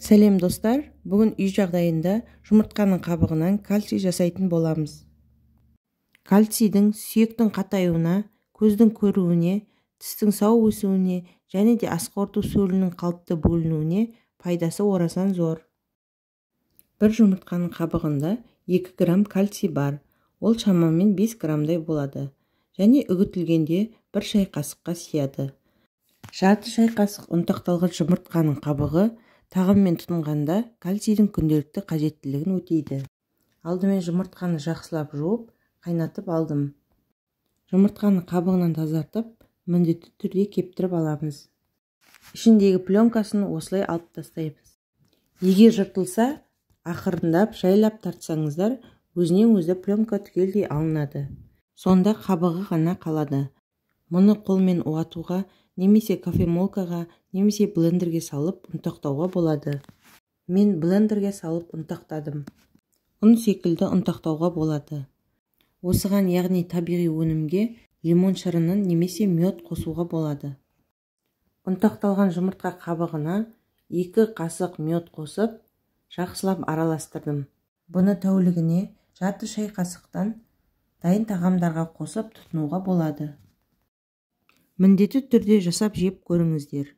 Сәлем, достар! Бүгін үй жағдайында жұмыртқаның қабығынан кальций жасайтын боламыз. Кальцийдің сүйектің қатаюына, көздің көруіне, тістің сау өсуіне және де ас қорыту сөлінің қалыпты бөлінуіне пайдасы орасан зор. Бір жұмыртқаның қабығында 2 грамм кальций бар. Ол шамамен 5 граммдай болады және үгітілгенде бір шай қасыққа сияды. Жарты шай қасық ұнтақталған жұмыртқаның қабығы тағаммен тұтынғанда кальцийдің күнделікті қажеттілігін өтейді. Алдымен жұмыртқаны жақсылап жуып, қайнатып алдым. Жұмыртқаны қабығынан тазартып, міндетті түрде кептіріп аламыз. Ішіндегі пленкасын осылай алып тастаймыз. Егер жыртылса, ақырындап, жайлап тартсаңыздар, өзінен өзі пленка түгелдей алынады. Сонда қабығы ғана қалады. Мұны қолмен уатуға немесе кофемолкаға, немесе блендерге салып ұнтақтауға болады. Мен блендерге салып ұнтақтадым. Ұн секілді ұнтақтауға болады. Осыған, яғни табиғи өнімге, лимон шырынын немесе мед қосуға болады. Ұнтақталған жұмыртқа қабығына 2 қасық мед қосып, жақсылап араластырдым. Бұны тәулігіне жарты шай қасықтан дайын тағамдарға қосып тұтынуға болады. Міндетті түрде жасап жеп көріңіздер.